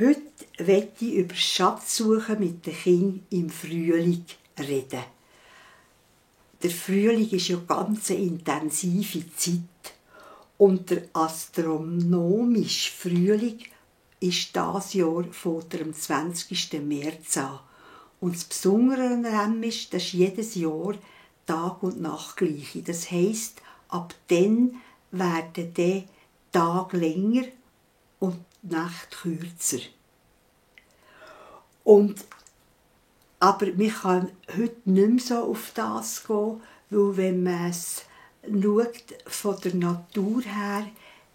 Heute möchte ich über Schatzsuchen mit den Kindern im Frühling reden. Der Frühling ist ja ganz eine intensive Zeit. Und der astronomische Frühling ist dieses Jahr von dem 20. März an. Und das Besondere an dem ist, dass jedes Jahr Tag und Nacht gleiche. Das heisst, ab dann werden die Tage länger und die Nacht kürzer. Aber man kann heute nicht mehr so auf das gehen, weil wenn man es schaut, von der Natur her,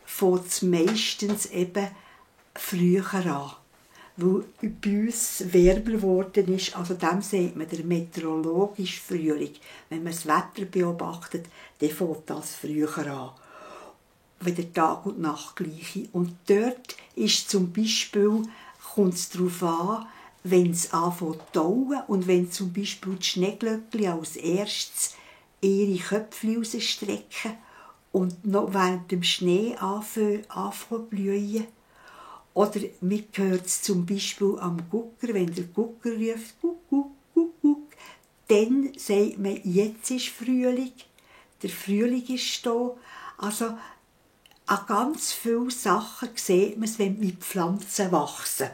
fängt es meistens eben früher an. Weil bei uns wärmer geworden ist, also dem sagt man der meteorologische Frühling. Wenn man das Wetter beobachtet, dann fängt das früher an. Wieder Tag und Nacht gleiche. Und dort ist zum Beispiel, kommt es darauf an, wenn es anfängt zu tauen und wenn zum Beispiel die Schneeglöckchen als erstes ihre Köpfe rausstrecken und noch während dem Schnee anfangen zu blühen. Oder man hört es zum Beispiel am Gucker, wenn der Gucker ruft, guck, guck, guck, guck, dann sagt man, jetzt ist Frühling, der Frühling ist da. Also an ganz vielen Sachen sieht man es, wenn die Pflanzen wachsen.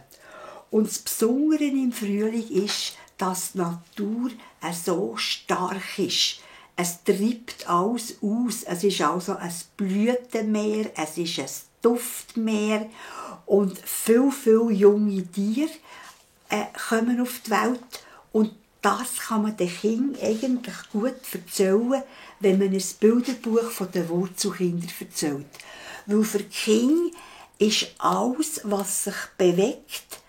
Und das Besondere im Frühling ist, dass die Natur so stark ist. Es treibt alles aus. Es ist also ein Blütenmeer, es ist ein Duftmeer. Und viele junge Tiere kommen auf die Welt. Und das kann man den Kindern eigentlich gut erzählen, wenn man ein Bilderbuch von den Wurzelkindern erzählt. Weil für die Kinder ist alles, was sich bewegt,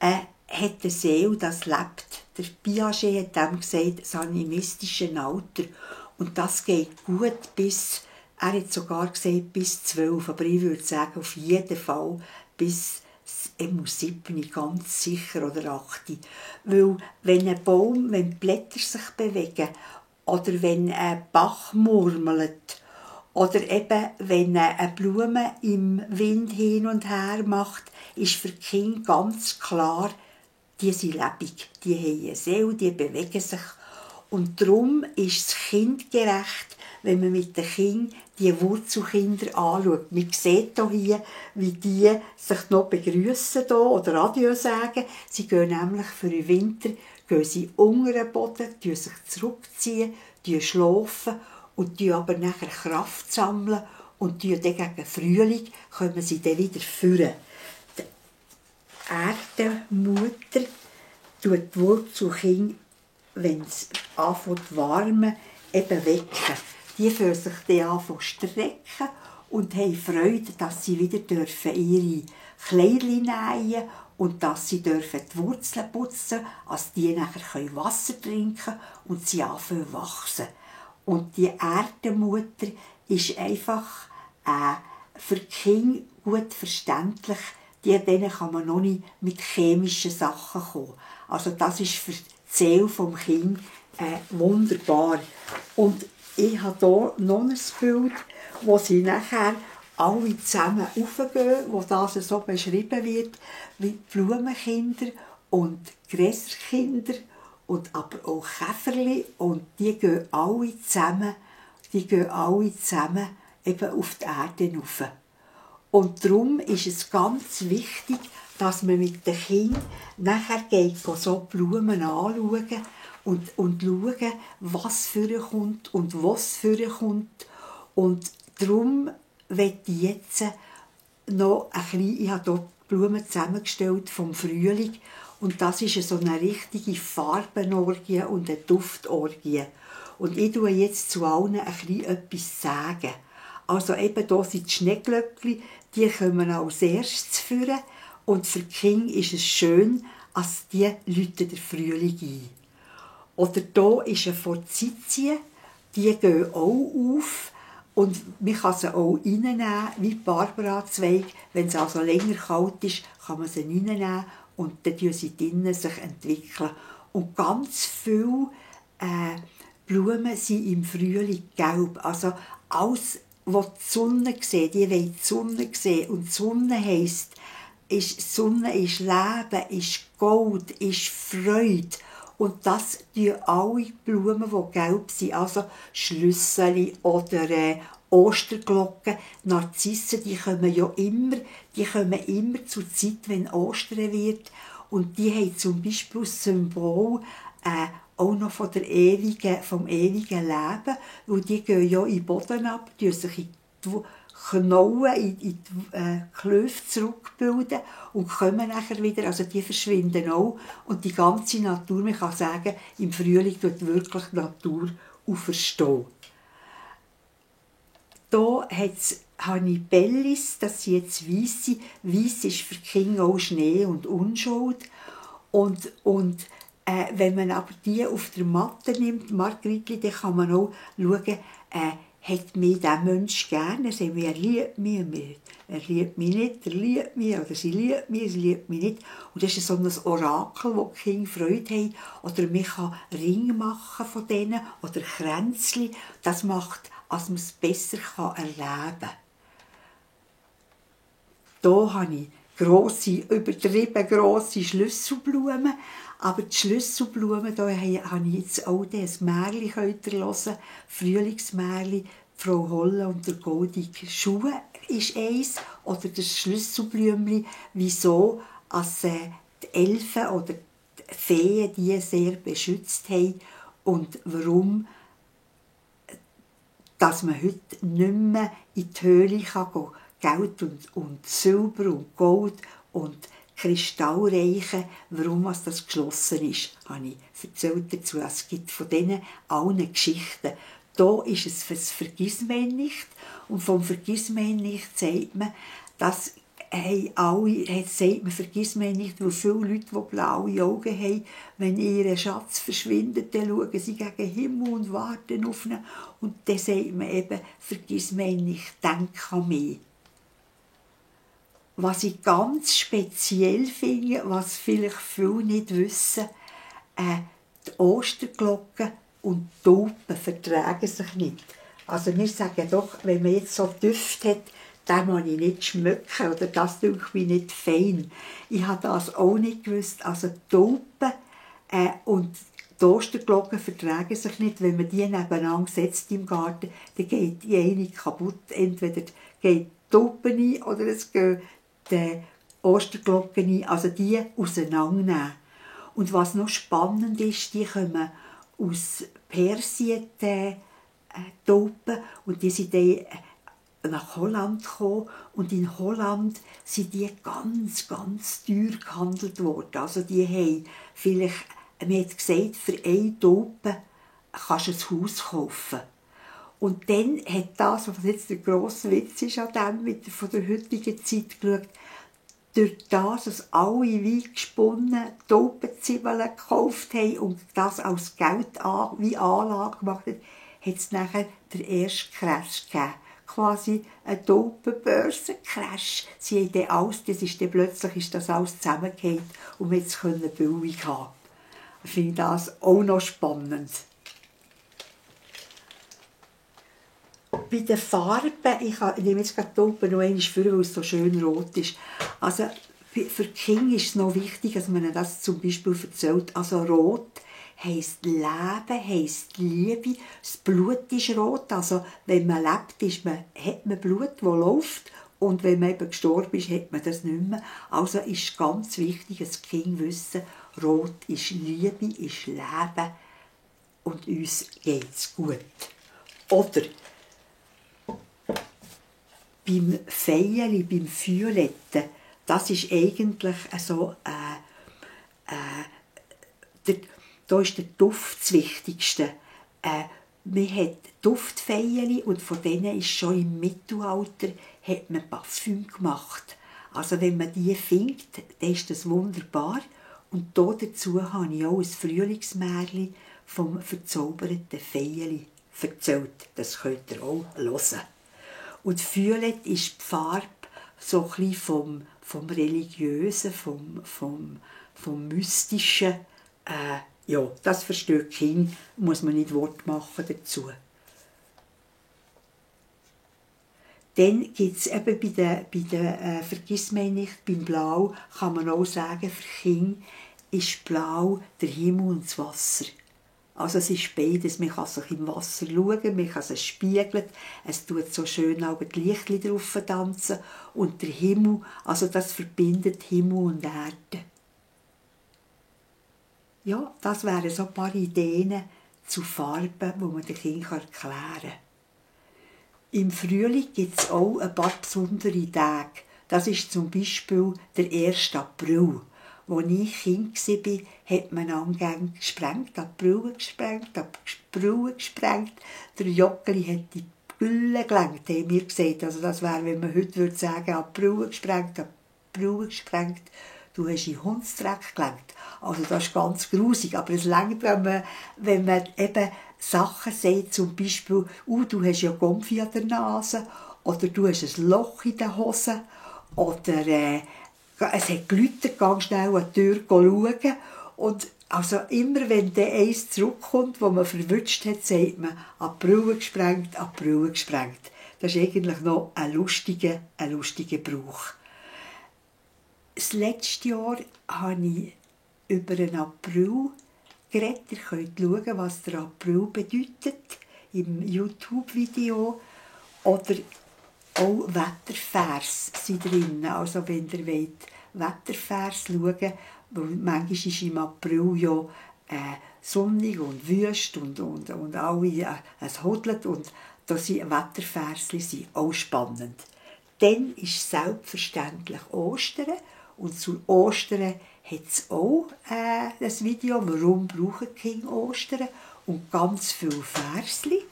hat eine Seele, das lebt. Der Piaget hat dem gesagt, das animistische Alter. Und das geht gut bis, er hat sogar gesagt, bis 12. Aber ich würde sagen, auf jeden Fall bis 7, ganz sicher, oder 8. Weil wenn ein Baum, wenn die Blätter sich bewegen, oder wenn ein Bach murmelt, oder eben, wenn eine Blume im Wind hin und her macht, ist für die Kinder ganz klar, die sind lebendig, die haben eine Seele, die bewegen sich. Und darum ist es kindgerecht, wenn man mit den Kindern die Wurzelkinder anschaut. Man sieht hier, wie die sich noch begrüßen oder Adieu sagen. Sie gehen nämlich für den Winter unter den Boden, sich zurückziehen, schlafen und aber nachher Kraft sammeln und dann gegen Frühling kommen sie dann wieder führen. Die Erdenmutter tut die Wurzelkinder, wenn es anfängt zu warmen, eben wecken. Die fangen sich dann an zu strecken und haben Freude, dass sie wieder ihre Kleidchen nähen und dass sie die Wurzeln putzen dürfen, dass die nachher Wasser trinken können und sie anfangen zu wachsen. Und die Erdenmutter ist einfach für die Kinder gut verständlich. Denen kann man noch nicht mit chemischen Sachen kommen. Also das ist für die Seele des Kindes wunderbar. Und ich habe hier noch ein Bild, wo sie nachher alle zusammen raufgehen, wo das so beschrieben wird, wie die Blumenkinder und Gräserkinder und aber auch Käferli. Und die gehen alle zusammen eben auf die Erde rauf. Und darum ist es ganz wichtig, dass man mit den Kindern nachher geht, so Blumen anschauen und schauen, was vorkommt und was vorkommt. Und darum möchte ich jetzt noch ein bisschen, ich habe hier die Blumen zusammengestellt vom Frühling und das ist so eine richtige Farbenorgie und eine Duftorgie. Und ich tue jetzt zu allen ein bisschen etwas sagen. Also eben hier sind die Schneeglöckchen, die kommen als erstes führen. Und für die Kinder ist es schön, als die läuten der Frühling ein. Oder hier ist eine Forsythie, die gehen auch auf. Und man kann sie auch reinnehmen, wie Barbara-Zweig. Wenn es also länger kalt ist, kann man sie reinnehmen und dann entwickeln sie drinnen sich entwickeln. Und ganz viele Blumen sind im Frühling gelb. Also alles, was die Sonne sieht, die wollen die Sonne sehen. Und die Sonne heisst ist Sonne, ist Leben, ist Gold, ist Freude. Und das tun alle Blumen, die gelb sind, also Schlüsseli oder Osterglocken, Narzissen, die kommen immer zur Zeit, wenn Ostern wird. Und die haben zum Beispiel das Symbol auch noch vom ewigen Leben, weil die gehen ja in den Boden ab, tun sich in die Knollen, in die Klöfe zurückbilden und kommen nachher wieder, also die verschwinden auch. Und die ganze Natur, man kann sagen, im Frühling tut wirklich die Natur auferstehen. Hier habe ich Bellis, das sind jetzt Weisse. Weiss ist für die Kinder auch Schnee und Unschuld. Und wenn man aber die auf der Matte nimmt, Margritli, dann kann man auch schauen, hat mich dieser Mensch gerne. Er sagt mir, er liebt mich, er liebt mich nicht, er liebt mich, oder sie liebt mich, sie liebt mich nicht. Und das ist so ein Orakel, wo die Kinder Freude haben. Oder man kann Ringe machen von denen, oder Kränzchen. Das macht, dass man es besser erleben kann. Hier habe ich übertrieben grosse Schlüsselblumen. Aber die Schlüsselblumen, da habe ich jetzt auch ein Märchen hören, Frühlingsmärchen, Frau Holle und der goldige Schuh ist eins. Oder das Schlüsselblümchen, wieso die Elfen oder die Feen die sehr beschützt haben und warum dass man heute nicht mehr in die Höhle kann gehen, Geld und Silber und Gold und Kristall reichen, warum das geschlossen ist, habe ich erzählt dazu. Es gibt von diesen allen Geschichten. Da ist es für das Vergissmeinnicht. Und vom Vergissmeinnicht sagt man, dass sagt man, Vergissmeinnicht, weil viele Leute, die blaue Augen haben, wenn ihr Schatz verschwindet, dann schauen sie gegen den Himmel und warten auf ihn. Und dann sagt man eben, Vergissmeinnicht, denk an mich. Was ich ganz speziell finde, was vielleicht viele nicht wissen, die Osterglocken und die Tauben vertragen sich nicht. Also wir sagen doch, wenn man jetzt so Düfte hat, den muss ich nicht schmecken oder das dünkt mich nicht fein. Ich habe das auch nicht gewusst. Also die Tauben und die Osterglocken vertragen sich nicht. Wenn man die nebeneinander setzt im Garten, dann geht die eine kaputt. Entweder geht die Tauben ein oder es geht die Osterglocken ein. Also die auseinandernehmen. Und was noch spannend ist, die kommen aus Persien, die Tauben, und die sind dann nach Holland gekommen. Und in Holland sind die ganz, ganz teuer gehandelt worden. Also die haben vielleicht, man hat gesagt, für eine Taupe kannst du ein Haus kaufen. Und dann hat das, was jetzt der grosse Witz ist an dem, von der heutigen Zeit geschaut, durch das, dass alle wie gesponnen Taupenzwiebeln gekauft haben und das als Geld wie Anlage gemacht hat, hat es nachher den ersten Crash gegeben. Quasi ein Taubenbörsen-Crash. Sie haben dann alles, plötzlich ist das alles zusammengefallen und man konnte es billig haben. Ich finde das auch noch spannend. Bei den Farben, ich nehme jetzt gerade die Tauben noch einmal vor, weil es so schön rot ist. Also für die Kinder ist es noch wichtig, dass man das zum Beispiel erzählt. Also rot heisst Leben, heisst Liebe. Das Blut ist rot. Also wenn man lebt, hat man Blut, das läuft. Und wenn man eben gestorben ist, hat man das nicht mehr. Also ist ganz wichtig, dass die Kinder wissen, rot ist Liebe, ist Leben und uns geht es gut. Oder beim Feierli, beim Violetten, das ist eigentlich so, da ist der Duft das Wichtigste. Man hat Duftfeierli und von denen ist schon im Mittelalter hat man Parfüm gemacht. Also wenn man die findet, dann ist das wunderbar. Und dazu habe ich auch ein Frühlingsmärchen vom verzauberten Feierli erzählt. Das könnt ihr auch hören. Und Violett ist die Farbe so ein bisschen vom Religiösen, vom Mystischen. Ja, das versteht Kind, muss man nicht Wort machen dazu. Dann gibt es eben bei der Vergissmeinnicht, beim Blau, kann man auch sagen, für Kinder ist Blau der Himmel und das Wasser. Also es ist beides, man kann sich im Wasser schauen, man kann es spiegeln, es tut so schön auch die Lichtchen drauf tanzen und der Himmel, also das verbindet Himmel und Erde. Ja, das wären so ein paar Ideen zu Farben, die man den Kindern erklären kann. Im Frühling gibt es auch ein paar besondere Tage. Das ist zum Beispiel der 1. April. Als ich Kind war, hat man angehend gesprengt, ab die Brille gesprengt, ab die Brille gesprengt. Der Joggeli hat die Gülle gelenkt, haben wir gesagt. Also das wäre, wenn man heute würde sagen, ab die Brille gesprengt, ab die Brille gesprengt. Du hast in Hundsdreck gelenkt. Also das ist ganz grusig, aber es reicht, wenn man eben Sachen sagt, zum Beispiel, du hast ja Gomfi an der Nase, oder du hast ein Loch in den Hosen, oder es hat geläutet, geh schnell an die Tür schauen. Und also immer, wenn der eins zurückkommt, wo man verwünscht hat, sagt man, an die Brille gesprengt, an die Brille gesprengt. Das ist eigentlich noch ein lustiger Brauch. Das letzte Jahr habe ich über den April geredet. Ihr könnt schauen, was der April bedeutet, im YouTube-Video. Oder auch Wettervers sind drin. Also wenn ihr wollt, Wettervers schauen, weil manchmal ist im April ja sonnig und wüst und alle es hodelt und da sind Wetterversli sind auch spannend. Dann ist selbstverständlich Ostern und zu Ostern hat es auch ein Video, warum brauchen die Kinder Ostern und ganz viele Versli.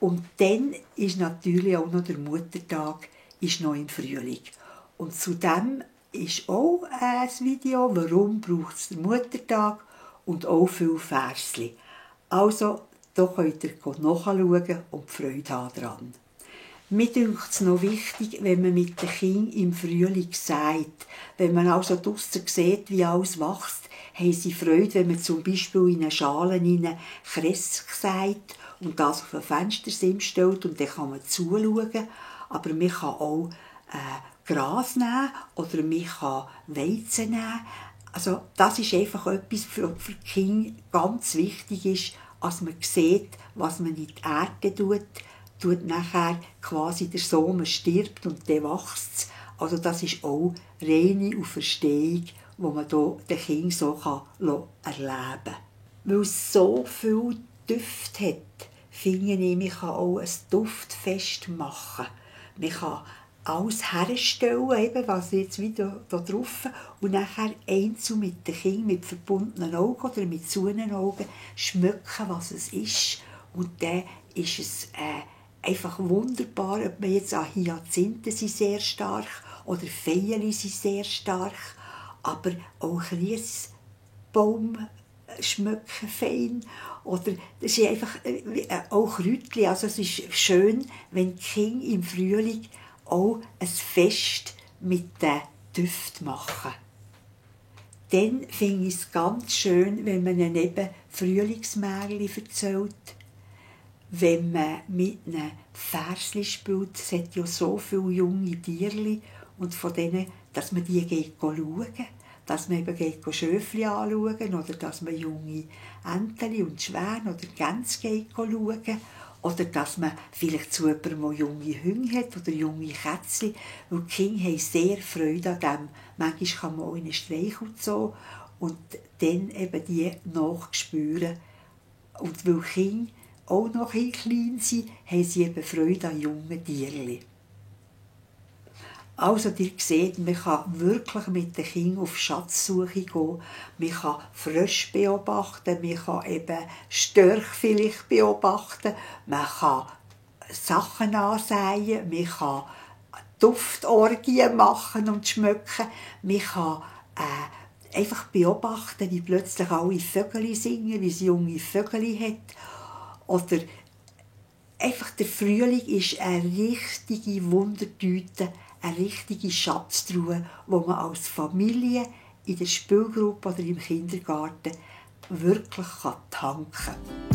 Und dann ist natürlich auch noch der Muttertag ist noch im Frühling. Und zudem ist auch ein Video, warum braucht es den Muttertag und auch viele Versli. Also, da könnt ihr nachschauen und Freude haben daran. Mir dünkt es noch wichtig, wenn man mit den Kindern im Frühling sagt, wenn man also draussen sieht, wie alles wächst, haben sie Freude, wenn man zum Beispiel in eine Schale hinein Kress sagt und das auf ein Fenstersims stellt und dann kann man zuschauen. Aber man kann auch Gras nehmen oder man kann Weizen nehmen. Also das ist einfach etwas für die Kinder ganz wichtig ist, dass man sieht, was man in die Erde tut nachher quasi der Sommer stirbt und dann wächst es. Also das ist auch reine Auferstehung, die man hier den Kindern so erleben kann. Weil es so viel Düfte hat, finde ich, man kann auch ein Duftfest machen. Man kann alles herstellen, eben, was jetzt wieder da drauf, und nachher einzeln mit den Kindern mit verbundenen Augen oder mit zugehenden Augen schmecken, was es ist. Und dann ist es einfach wunderbar, ob man jetzt an Hyazinthen sind sehr stark oder Veilchen sind sehr stark, aber auch Liesbaum schmecken fein oder das ist einfach auch Kräutchen. Also es ist schön, wenn die Kinder im Frühling auch ein Fest mit den Düften machen. Dann finde ich es ganz schön, wenn man ihnen eben Frühlingsmärchen erzählt, wenn man mit einem Versli spielt. Es hat ja so viele junge Tierchen und von denen, dass man die geht schauen, dass man eben geht Schöfli anschauen oder dass man junge Enteli und Schwäne oder Gänse geht schauen oder dass man vielleicht zu jemandem, der junge Hunde hat oder junge Kätzchen, weil die Kinder haben sehr Freude an dem. Manchmal kann man auch in einen Streichelzoo und dann eben die nachspüren. Und weil die Kinder auch noch klein sind, haben sie eben Freude an jungen Tierchen. Also, ihr seht, man kann wirklich mit den Kindern auf Schatzsuche gehen. Man kann Frösche beobachten, man kann eben Störche vielleicht beobachten, man kann Sachen ansehen, man kann Duftorgien machen und schmecken, man kann einfach beobachten, wie plötzlich alle Vögel singen, wie sie junge Vögel hat. Oder einfach der Frühling ist eine richtige Wundertüte, eine richtige Schatztruhe, wo man als Familie in der Spielgruppe oder im Kindergarten wirklich tanken kann.